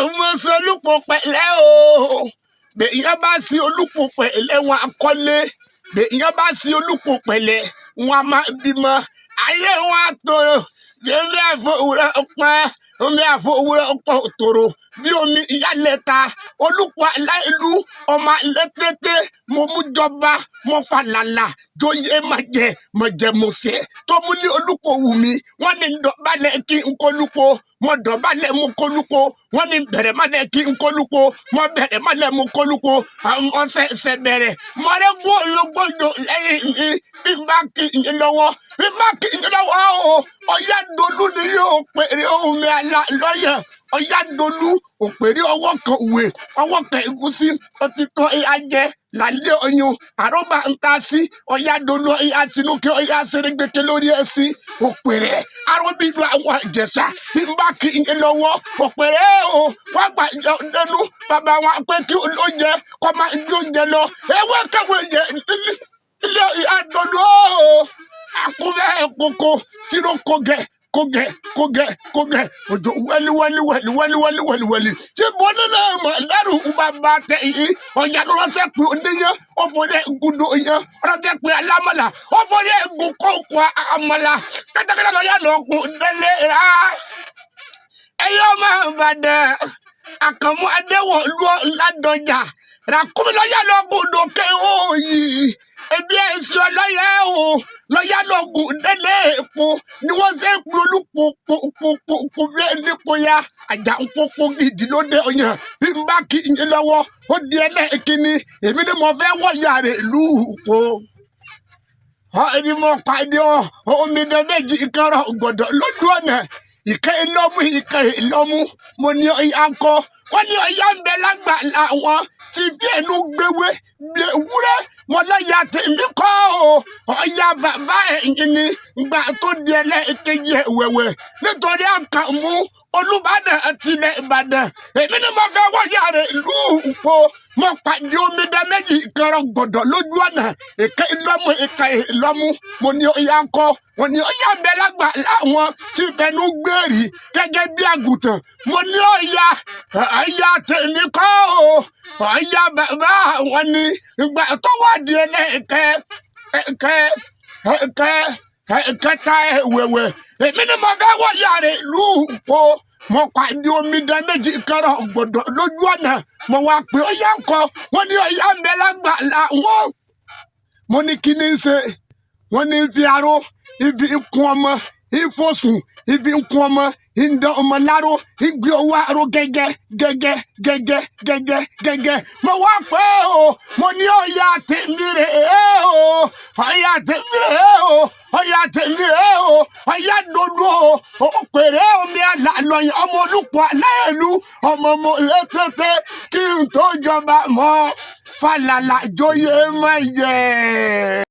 Ọmọ sọ olùpọ̀ pẹ̀lẹ́ o. Bẹ̀yàn bá sí olùpọ̀ pẹ̀lẹ́, wọn akọ́lé. Bẹ̀yàn bá sí olùpọ̀ pẹ̀lẹ́, wọn a máa bímọ. Ayé wọn á tòrò. Bí omi àfọwúrọ̀ pọ́n, omi àfọwúrọ̀ pọ́n tòrò. Bí omi ìyálẹ̀ta, olùpọ̀ aláìlú, ọmọ alẹ́ tètè, mo mú jọba, mo falàlà, jóyè má jẹ, mo jẹ mo sè. Tó mú ní olùpọ̀ wù mí, wọ́n ní dọ̀bálẹ̀ kí n kólúpo. Mo dọ̀bálẹ̀, mo kólúpo. Wọ́n ní bẹ̀rẹ̀ mọ́lẹ̀ kí n kólúpo. Mo bẹ̀rẹ̀ mọ́lẹ̀, mo kólúpo. Àwọn ṣẹ̀ṣẹ̀ bẹ̀rẹ̀. Mọ̀rẹ́gbó ológbòjò lẹ́yìn mi, bí n bá kí n lọ́wọ́, bí n bá kí n lọ́wọ́ o, Ọ̀yádolú ni yóò pèrè ohun mi àlà lọ́yẹ̀. Ọ̀yádolú òpèrè ọwọ́ kan òwe, ọwọ́ kan ẹ̀gúsí, òtítọ́ ajẹ́ lálẹ́ ọyún, àrọ́bà ń ta sí. Ọ̀yádolú ọ̀yá tinúkẹ́ ọ̀yá sẹ́rẹ́gbẹ̀kẹ́ lórí ẹ̀sìn òpèrè arọ́bìnú àwọn Ìjẹ̀ṣà. Bí n bá kí n lọ́wọ́ òpèrè o, wọ́n gbà dẹnu bàbá wọn pé kí olóúnjẹ kọ́ máa ń jóúnjẹ lọ ewé kẹwé jẹ ilé Ọ̀yádolú o. Àkúfẹ́ kókó tìró kógẹ kógẹ kógẹ kógẹ òjò wẹ́lí wẹ́lí wẹ́lí wẹ́lí wẹ́lí wẹ́lí wẹ́lí tí bọ́lá náà mọ̀ lẹ́rù bàbá tẹ yìí. Ọ̀yà ló ránṣẹ́ pé oníyàn, ó forí ẹ̀gún do yẹn. Ránṣẹ́ pé alámọ̀là, ó forí ẹ̀gún kókó àmàlà. Kẹ́tẹ́kẹ́tẹ́ lọ́yà lọ́kùn délé rà. Ẹ̀yọ́ ọmọ Ìbàdàn, Àkànmú Adéwọ̀lú Ládọjà, ràkúnmí lọ́yà lọ́gùn dòkè òòyì. Ebi ẹ̀sìn ọlọ́yẹ o, lọ́yà lọ́gùn délé èpo ni wọ́n ṣe ń pe olùpòpòpòpò bí ẹni po ya àjà ń pópó gidi lóde ọyàn. Bí n bá kí n lọ́wọ́, ó di ẹlẹ́ẹ̀kínní. Èmi ni mo fẹ́ wọ̀ yàrá ìlú po ẹni mo pàdé ọ omidan méjì kọrọ gbọ́dọ̀ lójú ọ̀nà, ìkẹ́ ìlọ́mú, ìkẹ́ ìlọ́mú. Mo ní ọ̀yà ńkọ́? Wọ́n ní ọ̀yà ń bẹ lágbàlá wọn ti fi ẹnu gbéwé gbé wúrẹ́. Mo lọ́yà tèmi kọ́ o, ọ̀yà bàbá ẹ̀yìn ni. Gbà tó di ẹlẹ́ẹ̀kejì ẹ̀wẹ̀wẹ̀ nítorí Àkànmú Olùbàdàn tilẹ̀ Ìbàdàn, èmi ni mo fẹ́ wọ yàrá ìlú po. Mo pàdé omidan méjì kọrọ gbọ́dọ̀ lójú ọ̀nà, ìkẹ́ ìlọ́mú, ìkẹ́ ìlọ́mú. Mo ní ọ̀yà ńkọ́? Wọ́n ní ọ̀yà ń bẹ lágbàlá wọn tí fẹnu gbèrì gẹ́gẹ́ bí àgùntàn. Mo ní ọ̀yà, ọ̀yà tèmi kọ́ o, ọ̀yà bàbá wọn ni. Ìgbà tó wà di ẹlẹ́ẹ̀kẹ́ ẹ̀kẹ́ ẹ̀kẹ́ ẹ̀kẹta ẹ̀wẹ̀wẹ̀, èmi ni mo fẹ́ wọ yàrá ìlú po. Mo pàdé omidan méjì kọrọ gbọ́dọ̀ lójú ọ̀nà. Mo wá pé ọ̀yà ńkọ́? Wọ́n ní ọ̀yà ń bẹ lágbàlá wọn. Mo ní kí ni ń ṣe? Wọ́n ní fi aró ìfi kún ọmọ ìfọ̀sùn, ìfi kún ọmọ, ìdán ọmọ láró, ìgbé owó aró gẹ́gẹ́ gẹ́gẹ́ gẹ́gẹ́ gẹ́gẹ́ gẹ́gẹ́. Mo wá pé o, mo ní ọ̀yà tèmi rè é o, ọ̀yà tèmi rè é o, ọ̀yà tèmi rè é o, ọ̀yà dodo o, òpèrè omi àlàlọ́yìn, ọmọ olùpọ̀ aláìlú, ọmọ mo létètè kí n tó jọba mọ́ falala jóyè mọ́ yẹ.